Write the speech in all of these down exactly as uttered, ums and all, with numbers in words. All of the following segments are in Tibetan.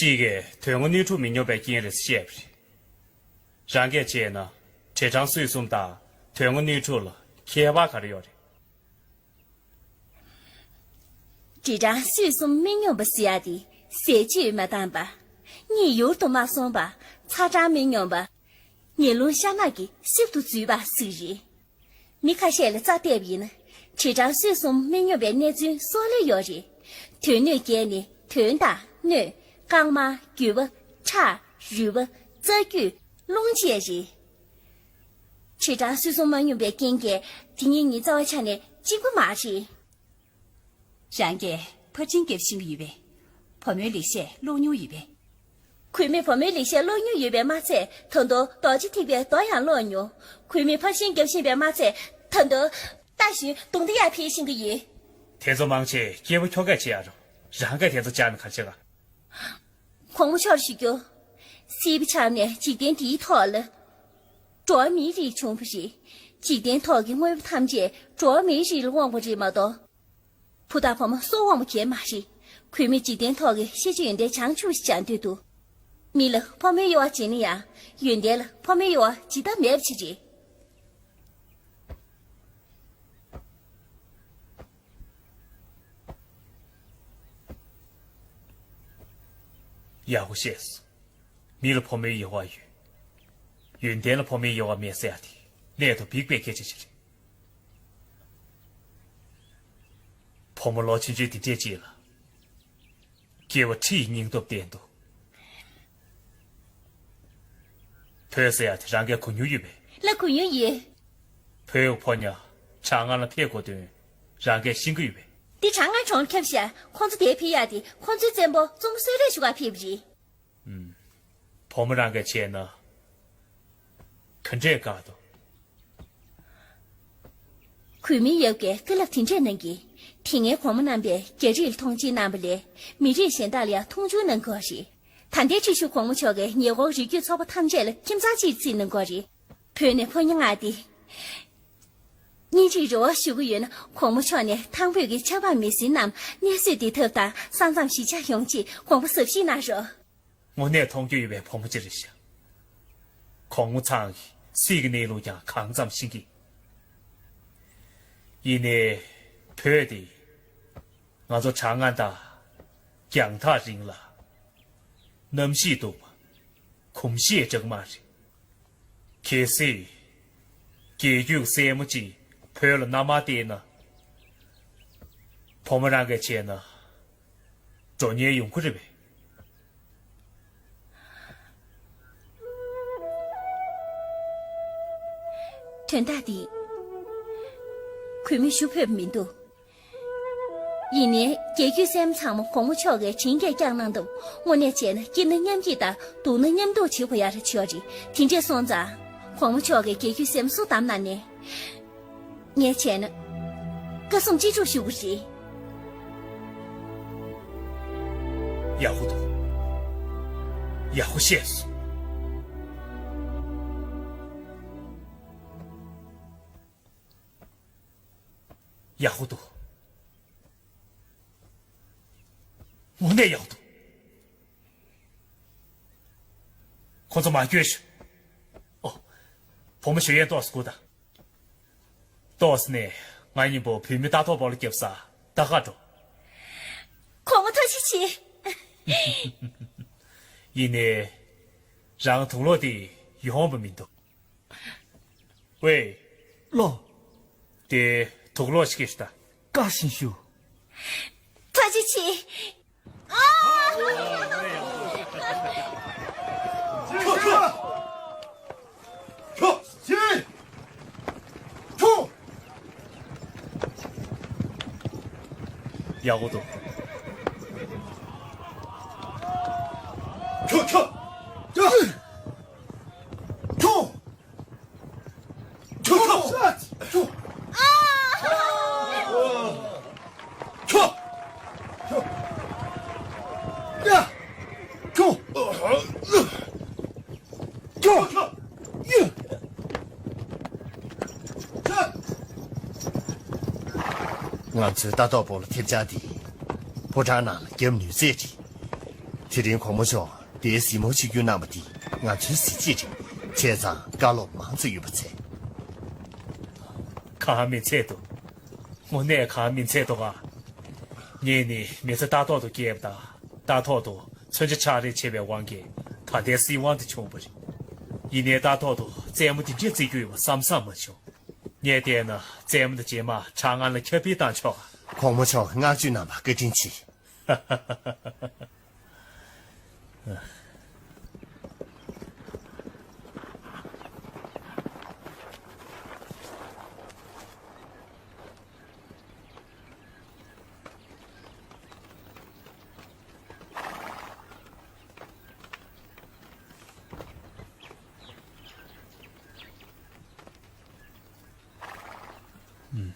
གཅིག་གིས་དོན་དངོས་སྣོད་དྲུག་མི་སྙོམས་པའི་རྐྱེན་རེད་ཟེར་བཤད་པ་རེད། རང་གིས་བྱས་ན་བྲེ་སྦྲང་སོད་གསུམ་དང་དོན་དངོས་སྣོད་དྲུག་ལ་ཁྱད་པར་ག་རེ་ཡོད་རེད། བྲེ་སྦྲང་སོད་གསུམ་མི་སྙོམས་པ་ཟེར་ཡ་དེ་ཟས་བཅུད་མ་འདང་པ། གཉིད་ཡུལ་དུ་མ་སོང་བ། ཚ་གྲང་མི་སྙོམས་པ། ཉལ་རླུང་ཤ་ནག་གིས་ཞིབ་ཏུ་འཛུལ་བ་ཟིག་རེད། མི་ཁ་ཤས་ལ་རྩ་བལྟས་པ་ཡིན་ན། བྲེ་སྦྲང་སོད་གསུམ་མི་སྙོམས་པའི་གནས་ཚུལ་སོགས་ལོས་ཡོད་རེད། དོན་སྣོད་བརྒྱད་ནི་དོན་དང་སྣོད། རྐང་མ། རྒྱུ་བ། ཁྲག་རུས་པ། རྩ་རྒྱུས། རླུང་བཅས་རེད། བྲེ་སྦྲང་སོད་གསུམ་མ་སྙོམས་པའི་རྐྱེན་གྱིས་དེ་གཉིས་ནི་རྩ་བ་ཆ་ནས་གཅིག་པ་མ་རེད། རང་གིས་ཕར་ཕྱིན་རྒྱབ་ཤེས་ཀྱི་ཡོད་པས། བུ་མོའི་ལེགས་བཤད་ཀློག་མྱོང་ཡོད་པས། གུས་མོས་བུ་མོའི་ལེགས་བཤད་ཀློག་མྱོང་ཡོད་པས་མ་ཚད། ད་དུང་རྡོ་རྗེ་ཐེག་པའི་མདོ་ཡང་ཀློག་མྱོང་། གུས་མོས་ཕར་ཕྱིན་རྒྱབ་ཤེས་པས་མ་ཚད། ད་དུང་རྟ་ཞོན་རྡུང་རྡེག་ཡང་འཕེན་ཤེས་ཀྱི་ཡོད། དེ་ཚོ་མང་ཆེ་སྐྱེས་བུ་ཁྱོ་གས་བྱེད་ཡ་རོ། རང་གིས་དེ་ཚོ་བཅར་ན་ག་བྱེད་ག། གོང་མ་མཆོག་ལ་ཞུ་རྒྱུ། སྲིད་པ་ཆགས་ནས་འཇིག་རྟེན་འདིའི་ཐོག་ལ་འགྲོ་བ་མིའི་རིགས་བྱུང་བ་རེད། འཇིག་རྟེན་ཐོག་གི་དངོས་པོ་ཐམས་ཅད་འགྲོ་བ་མིའི་རིགས་ལ་དབང་བ་རེད་མ་གཏོགས། བུ་དང་བུ་མོ་སུ་དབང་བ་གང་མ་རེད། གུས་མོས་འཇིག་རྟེན་ཐོག་གི་ཤེས་བྱ་ཡོན་ཏན་བྱང་ཆུབ་ཞིག་སྦྱང་འདོད་འདུག། མི་ལ་ཕོ་མོའི་དབྱེ་བ་འབྱེད་ན་ཡང་ཡོན་ཏན་ལ་ཕོ་མོའི་དབྱེ་བ་འབྱེད་ཐབས་མེད་པ་ཞིག་རེད། ཡག་པོ་བཤད་སོང་། མི་ལ་ཕོ་མོའི་དབྱེ་བ་ཡོད། ཡོན་ཏན་ལ་ཕོ་མོའི་དབྱེ་བ་མེད་ཟེར་ཡ་དེ་གནད་དུ་འབིགས་པའི་སྐད་ཆ་ཞིག་རེད། བུ་མོ་ལོ་ཆུང་ཆུང་དེ་འདྲས་ཅིག་ལ། སྐྱེ་བ་ཁྲི་ཡི་སྙིང་སྟོབས་བསྟན་འདུག། བུ་ཟེར་ཡ་དེ་རང་གིས་གོ་མྱོང་ཡོད་པས། ལགས། གོ་མྱོང་ཡོད། བུའི་ཕོ་ཉ་གྲང་ངར་ལ་ཕེབས་དགོས་དོན་རང་གིས་ཤེས་ཀྱི་ཡོད་པས། འདི་གྲང་ངར་གྲོང་ལ་ཁྱབ་ཤག། ཁོང་ཚོ་དེར་ཕེབས་ཡ་དེ་ཁོང་ཚོའི་བཙན་པོ་བཙུན་མོ་གསོལ་རས་ཞུ་གར་ཕེབས་པ་རེད། ཨུམ། བུ་མོ་རང་གིས་བྱས་ན་ག་འདྲས་དགའ་འདུག། གུས་མོའི་ཡབ་ཀྱིས་བཀའ་སློབ་དེ་འདྲས་གནང་གི། དེ་སྔའི་གོང་མ་རྣམ་པས་རྒྱ་རིགས་ལ་མཐོང་ཆེན་གནང་བ་ལས་མི་རིགས་གཞན་དག་ལ་ཡང་མཐོང་ཆུང་གནང་གི་ཡོད་རེད། ད་ལྟའི་ཁྲི་ཤོར་གོང་མ་མཆོག་གིས་ཉེ་འཁོར་རིགས་རྒྱུད་ཚོགས་པ་ཐམས་ཅད་ལ་ཁྱིམ་ཚང་གཅིག་བརྩིས་གནང་གི་ཡོད་རེད། བོད་ནས་ཕོ་ཉ་མངགས་ཏེ། སྙིང་རྗེའི་རེ་བ་ཞུ་གི་ཡོད་ན། གོང་མ་མཆོག་ནས་ཐང་བོད་ཀྱི་ཆབ་འབངས་མི་སེར་རྣམས་གནས་གཟིགས་བདེ་ཐབས་དང་ས་མཚམས་ཞི་འཇགས་ཡོང་ཆེད་དགོངས་པ་ཟབ་བཞེས་གནང་རོགས། དངོས་གནས་མཐོང་རྒྱུ་ཡོད་པའི་བུ་མོ་ཅིག་རེད་ཤག། གོང་མ་ཚང་གིས་སྲིད་ཀྱི་གནས་ལུགས་ཀྱང་གང་ཙམ་ཤེས་ཀྱི། ཡིན་ནའི། བོད་དེ་ང་ཚོ་གྲང་ངར་དང་རྒྱང་ཐག་རིང་ལ། གནམ་གཤིས་སྡུག་པ། གོམས་གཤིས་འདྲ་མ་རེད། གལ་སྲིད་རྒྱལ་རྒྱུད་ཀྱི་སྲས་མོ་གཅིག་བོད་ལ་མནའ་མར་གཏད་ན། བུ་མོ་རང་གིས་བྱས་ན་འགྲོ་ཉེན་ཡོང་གི་རེད་པས། དོན་དག་འདི་གུས་མོས་ཞུ་ཕོད་པ་མི་འདུག། ཡིན་ནའི་རྒྱལ་རྒྱུད་སྲས་མོ་ཚང་མ་གོང་མ་མཆོག་གིས་དྲིན་གྱིས་བསྐྱངས་གནང་སྟབས། དངོས་གནས་བྱས་ན་སྐྱིད་ན་མཉམ་སྐྱིད་དང་སྡུག་ན་མཉམ་སྡུག་བྱེད་དགོས་ཡ་རེ་ཆོག་རེད། དེ་འདྲས་སོང་ཙང་། གོང་མ་མཆོག་གིས་རྒྱལ་རྒྱུད་སྲས་མོ་སུ་བདམས་གནང་ནས། ངས་བྱས་ན། བཀའ་གསུང་ཅི་སྒྲུབ་ཞུ་དགོས་རེད། ཡག་པོ་འདུག། ཡག་པོ་བཤད་སོང་། ཡག་པོ་འདུག། དངོས་གནས་ཡག་པོ་འདུག། ཁོ་ཚོ་མ་སྐྱོན་ཞུ། ཨོ། བུ་མོ་ཞུ་ཡས་ཏོག་ཙམ་སྒུག་དང་། ཏོག་ཙམ་ནས་ང་གཉིས་པོ་བུད་མེད་རྟ་ཐོག་བར་ལ་རྒྱབ་ས་ལྟ་ག་འགྲོ། གོང་མ་ཐུགས་རྗེ་ཆེ། ཡིན་ནའི། རང་དུག་ལོག་དེ་ཡོང་བ་མི་འདུག། ཝེ། ལོ། དེ་དུག་ལོག་ཞིག་གིས་ཤི་ད། བཀའ་བཞིན་ཞུ། ཐུགས་རྗེ་ཆེ། ཡག་པོ་འདུག། ཁྱོ་ཁྱོ། ཁྱོ། ཁྱོ། ཁྱོ། ཁྱོ། ཁྱོ། ཁྱོ། ཁྱོ། ཡ། ཁྱོ། ཁྱོ། ཁྱོ། ཡ། ང་ཚོའི་ལྟ་རྟོག་པོ་ལ་ཐེབས་ཆག་དེ་ཕོ་བྲང་ནང་ལ་རྒྱབ་ནུས་ཚད་ཅིག། དེ་རིང་གོང་མ་མཆོག་དེའི་གཟིགས་མོ་བྱེད་རྒྱུ་གནང་བ་འདི་ང་ཚོའི་གཟི་བརྗིད་རེད། བྱས་ཙང་བཀའ་སློབ་མང་ཙམ་ཡོད་པ་བྱས། གང་མི་ཚད་འདུག་དངོས་གནས་གང་མི་ཚད་འདུག་ཨ། ངེད་ནི་མི་ཚེ་ལྟ་ཐོག་ཏུ་སྐྱེལ་བ་དང་ལྟ་ཐོག་ཏུ་མཚོན་ཆ་ཕྱག་ལས་བྱས་པའི་དབང་གིས་ད་ལྟའི་སྲིད་དབང་དེ་བྱུང་བ་རེད། ཡིན་ནའི་ལྟ་ཐོག་ཏུ་རྩེད་མོ་དེ་འདྲས་རྩེ་རྒྱུ་ཡོད་པ་བསམ་བསམ་མ་བྱུང་། ངས་བལྟས་ན་རྩེད་མོ་དང་རྗེས་མ་དྲག་སྔགས་ལ་ཁྱབ་སྤེལ་བཏང་ཆོག་ག་གོང་མ་མཆོག་བསྔགས་བརྗོད་གནང་བར་བཀའ་དྲིན་ཆེ།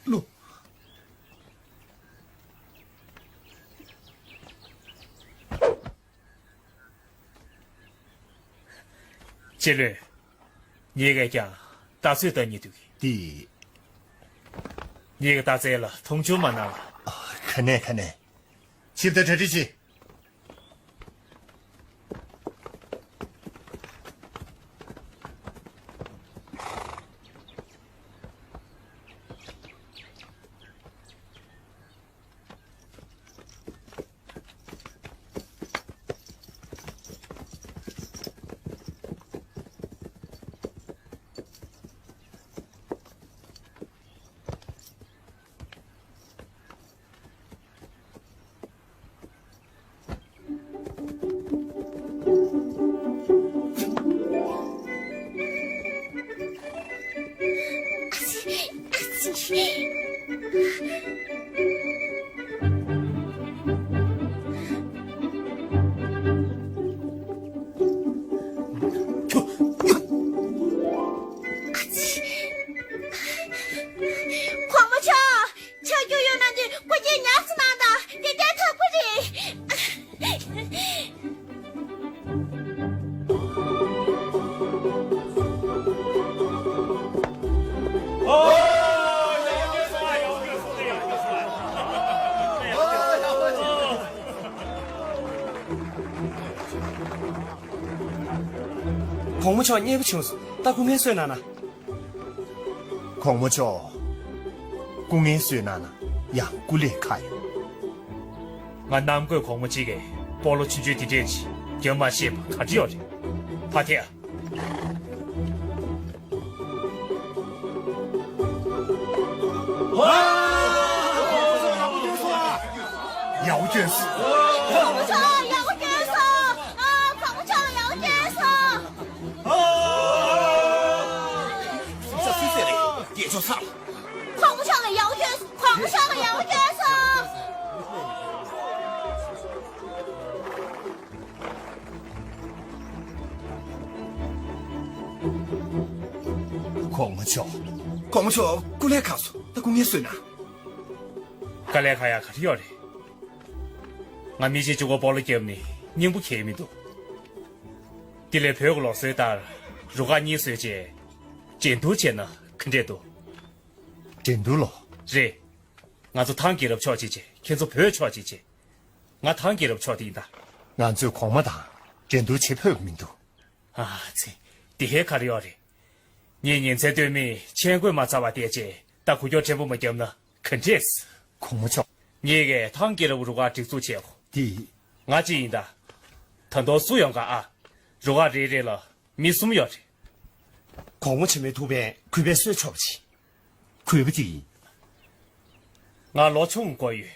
ལོ། ཅེ་ལོས། ངེད་ཀྱིས་ཀྱང་ལྟ་ཚོད་ལྟ་སྙིང་འདོད་ཀྱི། དེ། ངེད་ཀྱི་ལྟ་ཚད་ལ་མཐོང་ཆུང་མ་གནང་ལ། ཨ། ག་ནས་ག་ནས། ཆིབས་རྟ་གྲ་སྒྲིག་བྱེད། གོང་མ་མཆོག་ཆ་རྒྱུས་ཡོད་ན་འདི་སྐུ་སྐྱེ་ཉར་ཚུལ་གནང་དང་། དེ་ལྟར་ཐག་པ་རེད། གོང་མ་མཆོག་མཉེས་པོ་བྱུང་སོང་། ད་སྐུ་ངལ་གསོས་གནང་ན། གོང་མ་མཆོག་སྐུ་ངལ་གསོས་གནང་ན་ཡང་སྐུ་ལས་ཁག་ཡོད། ང་གནམ་བསྐོས་གོང་མ་གཅིག་གིས་སྤོ་ལོ་ཆུང་ཆུང་དེ་འདྲས་ཅིག་རྒྱབ་མ་ཤེས་པ་ག་འདྲ་ཡོད་རེད། ཕ་ཐེ་ཨ། ཡག་པོ་བསྐྱོན་སོང་། གོང་མ་མཆོག་ཡག་པོ་བསྐྱོན་སོང་། ཨ། གོང་མ་མཆོག་ཡག་པོ་བསྐྱོན་སོང་། ཨ། ས་སུ་ཟེར་རེད། སྐད་ཅོག་ཚ། གོང་མ་མཆོག་ལ་ཡག་པོ་བསྐྱོན་སོང་། གོང་མ་མཆོག་ལ་ཡག་པོ་བསྐྱོན་སོང་། གོང་མ་མཆོག་གོང་མ་མཆོག་སྐུ་ལས་ཁག་སོང་། ད་སྐུ་ངལ་གསོས་ན། དཀའ་ལས་ཁག་ཡག་ག་རེ་ཡོད་རེད། ང་མི་གཅིག་གཅིག་པོ་སྤོ་ལོ་རྒྱབ་ནས་སྙིང་པོ་གས་མི་འདུག་དེ་ལས་བོད་ཀྱི་ལུགས་སྲོལ་ལྟར་རུ་ཁག་གཉིས་བཟོས་རྗེས་འགྲན་བསྡུར་བྱས་ན་ག་འདྲས་འདུག་འགྲན་བསྡུར་ལོ། རེད། ང་ཚོ་ཐང་རྒྱལ་རབས་ཕྱོགས་གཅིག་བྱས། ཁྱེད་ཚོ་བོད་ཕྱོགས་གཅིག་བྱས། ང་ཐང་རྒྱལ་རབས་ཕྱོགས་དེ་ཡིན་ད། ང་ཚོས་གོང་མ་དང་འགྲན་བསྡུར་བྱེད་ཕོད་ཀྱི་མི་འདུག་ཨ་ཙི། དེ་ཧེ་ག་རེ་ཡོད་རེད། ངས་ཉིན་མཚན་ལྟོས་མེད་མཆན་འགོད་མ་ཚར་བར་བསྡད་རྗེས་ད་གུ་ཀྱོག་ཕྲན་བུ་མ་བརྒྱབ་ན་ག་འདྲས། གོང་མ་མཆོག་ངེད་ཀྱིས་ཐང་རྒྱལ་རབས་རུ་ཁག་སྒྲིག་འཛུགས་བྱས་གོ། དེ། ང་གཅིག་ཡིན་ད། ད་དུང་སུ་ཡོང་ག་ཨ། རུ་ཁག་རེ་རེ་ལ་མི་གསུམ་ཡོད་རེད། གོང་མ་ཆེན་མོའི་ཐུགས་ཕན་གུས་པས་གསོས་ཆོག་པ་ཅིག་གུས་པ་ཅིག་ཡིན། ང་ལོ་ཆུང་དགོས་ཡོད།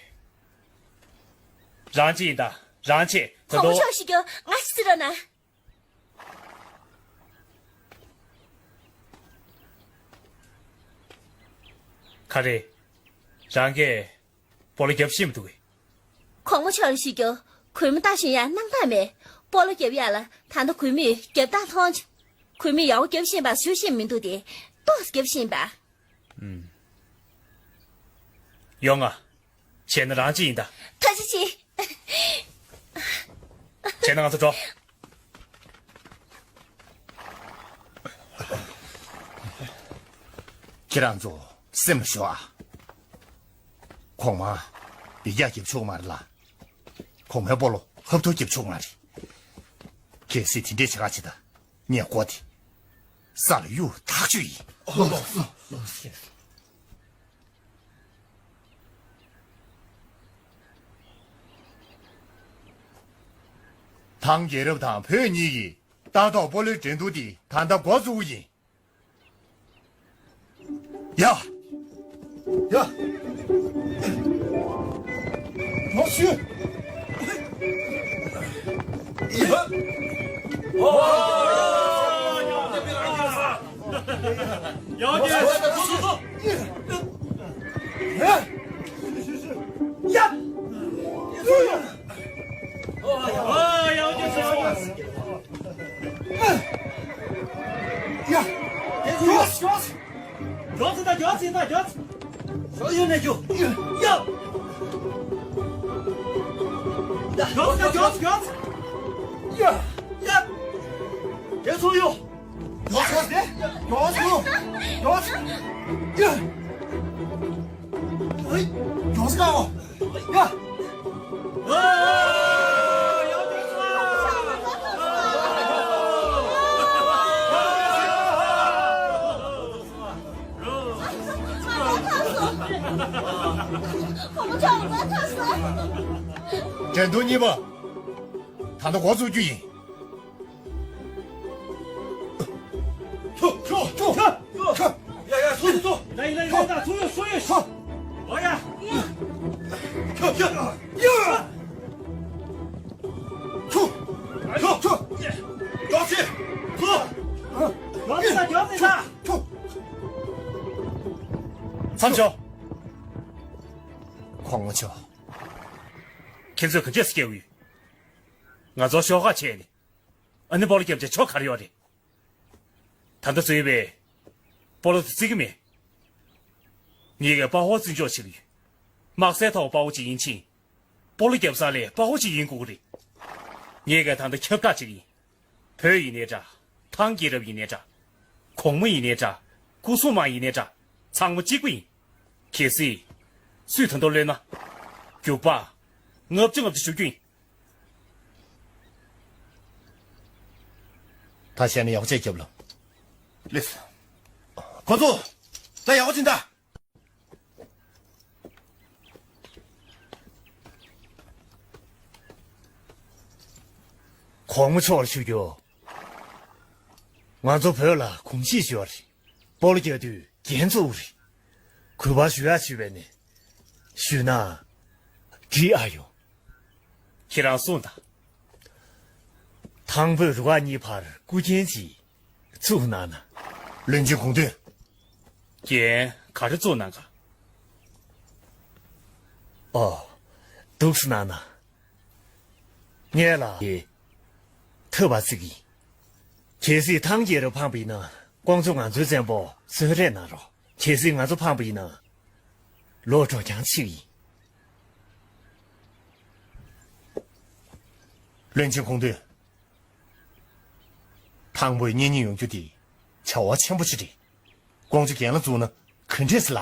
རང་གཅིག་ཡིན་ད། རང་གཅིག་ད་གོང་མ་དུང་མཆོག་ཞིག་གྱུར། ང་ཞིག་ཟེར་རོགས་གནང་། ག་རེ། རང་གིས་སྤོ་ལོ་རྒྱབ་ཤེས་མི་འདུག་གས། གོང་མ་མཆོག་ལ་ཞུ་རྒྱུ། གུས་མོ་ལྟ་བཞིན་ཡང་སྣང་དག་མེད། སྤོ་ལོ་རྒྱབ་ཡག་ལ་ད་ལྟ་གུས་མོས་རྒྱབ་སྟངས་མཐོང་བྱུང་། གུས་མོས་ཡག་པོ་རྒྱབ་ཤེས་པ་ཞུ་ཤེས་མི་འདུག་སྟེ། ཏོག་ཙམ་རྒྱབ་ཤེས་པ། ཨུམ། ཡོང་ང་། བྱས་ན་རང་གཅིག་ཡིན་ད། ཐུགས་རྗེ་ཆེ། བྱས་ན་ང་ཚོ་འགྲོ། ཁྱེད་རང་ཚོ་སེམས་ལ་ཞོག་ཨ། གོང་མ་འདི་རྒྱག་རྒྱབ་ཆོག་མ་རེད་ལ། གོང་མའི་སྤོ་ལོ་ཧབ་ཐོབ་རྒྱབ་ཆོག་མ་རེད། གལ་སྲིད་དེ་འདྲས་བྱེད་ཁ་ཅིག་ད་ངས་མགོ་དེ་ས་ལ་གཡུག་ཐག་ཆོད་ཡིན། ཐང་རྒྱལ་རབས་དང་བོད་གཉིས་ཀྱི་ལྟ་རྟོག་སྤོ་ལོའི་འགྲན་བསྡུར་འདི་ད་ལྟ་འགོ་བཙུགས་ཀྱི་ཡིན། ཡ། ཡ། ནོ་ཤུ། ཡ། ཡ། ཡ། ཡ། ཡ། ཡ། ཡ། ཡ། མགྱོགས་སེ་ད། མགྱོགས་སེ་ད། མགྱོགས་སེ། ཤོག་ཡོད་ནས་རྒྱུགས། ཡ། མགྱོགས་སེ་ད། མགྱོགས་སེ། མགྱོགས་སེ། ཡ། ཡ། དེ་ཚོ་ཡོད། མགྱོགས་སེ། མགྱོགས་སེ། མགྱོགས་སེ། ཡ། ཨེ། མགྱོགས་སེ་ད། ཡ། འགྲན་བསྡུར་གཉིས་པ། ད་ལྟ་འགོ་འཛུགས་རྒྱུ་ཡིན། ཁྱོ། ཁྱོ། ཁྱོ། ཁྱོ། ཡ་ཡ། སོ་སོ་སོ། ཡ་ཡ། ཡ་ཡ། སོ་ཡོད། སོ་ཡོད། ཁྱོ། ཨོ་ཡ། ཁྱོ། ཁྱོ། ཡ། ཁྱོ། ཁྱོ། ཁྱོ། མགྱོགས་སེ། ཁྱོ། མགྱོགས་སེ་ད། མགྱོགས་སེ་ད། ཁྱོ། མཚམས་འཇོག། གོང་མ་མཆོག། ཁྱེད་ཚོས་ག་འདྲས་སེ་སྐྱེལ་ཡོད། ང་ཚོ་ཤོག་ཁག་བྱས་ནས། ཨ་ནི་སྤོ་ལོ་རྒྱབ་བྱས་ཆོ་ག་རེ་ཡོད་རེད། ད་ལྟ་བཟོས་པའི་སྤོ་ལོ་དེ་བརྩི་གི་མེད། ངེད་ཀྱིས་པ་ཧོ་བརྩི་འཇོག་བྱེད་ཀྱི་ཡོད། དམག་སའི་ཐོག་པ་ཧོ་ཅིག་ཡིན་ཕྱིན། སྤོ་ལོ་རྒྱབ་ས་ལ་པ་ཧོ་ཅིག་ཡིན་དགོས་ཀྱི་རེད། ངེད་ཀྱིས་ད་ལྟ་ཁྱབ་བསྒྲགས་བྱེད་ཀྱི་ཡིན། བོད་ཡིན་ནའི་འདྲ། ཐང་རྒྱལ་རབས་ཡིན་ནའི་འདྲ། གོང་མ་ཡིན་ནའི་འདྲ། སྐུ་སྲུང་དམག་ཡིན་ནའི་འདྲ། ཚང་མ་གཅིག་པ་ཡིན། གལ་སྲིད་སུས་ད་དུང་གློད་ན། རྒྱུག་པ་ལྔ་བཅུ་ལྔ་བཅུ་གཞུ་རྒྱུ་ཡིན། ད་བཤད་ན་ཡག་པོ་བྱས་རྒྱབ་ལ། ལེགས། ཁོ་ཚོ། ད་ཡག་པོ་བྱིན་ད། གོང་མ་མཆོག་ལ་ཞུ་རྒྱུ། ང་ཚོ་བོད་ལ་གོམས་གཤིས་ཤིག་ཡོད་རེད། སྤོ་ལོ་རྒྱག་དུས་འགན་ཚུགས་རེད། གུས་པ་ཞུ་ཡག་ཞུས་པས་ནི། ཞུས་ན། འགྲིག་ཨ་ཡོང་། ཁྱེད་རང་གསུངས་དང་། ཐང་བོད་རུ་ཁག་གཉིས་བར་སྐུ་རྒྱན་ཅིག་བཙུགས་གནང་ན། བློན་ཆེན་ཁོང་དུ། རྒྱན་ག་རེ་བཙུགས་གནང་ག། ཨོ། འདུག་སེ་གནང་ན། ངས་ལ། ཐོས་པ་ཚིག་གིས། གལ་སྲིད་ཐང་རྒྱལ་རབས་འཕངས་པ་ཡིན་ན། ཁོང་ཚོ་ང་ཚོའི་བཙན་པོ་གསོན་རེ་གནང་རོགས། གལ་སྲིད་ང་ཚོ་འཕངས་པ་ཡིན་ན། ལོ་འགྲོ་རྐྱང་ཆེ་གི་ཡིན། བློན་ཆེན་ཁོང་དུ། ཐང་བོད་གཉེན་ཉེ་ཡོང་རྒྱུ་དེ་བྱ་བ་ཆེན་པོ་ཞིག་རེད། ཀོང་ཇོ་རྒན་ལགས་བཙུགས་ན་ག་འདྲས་སེ་ལ།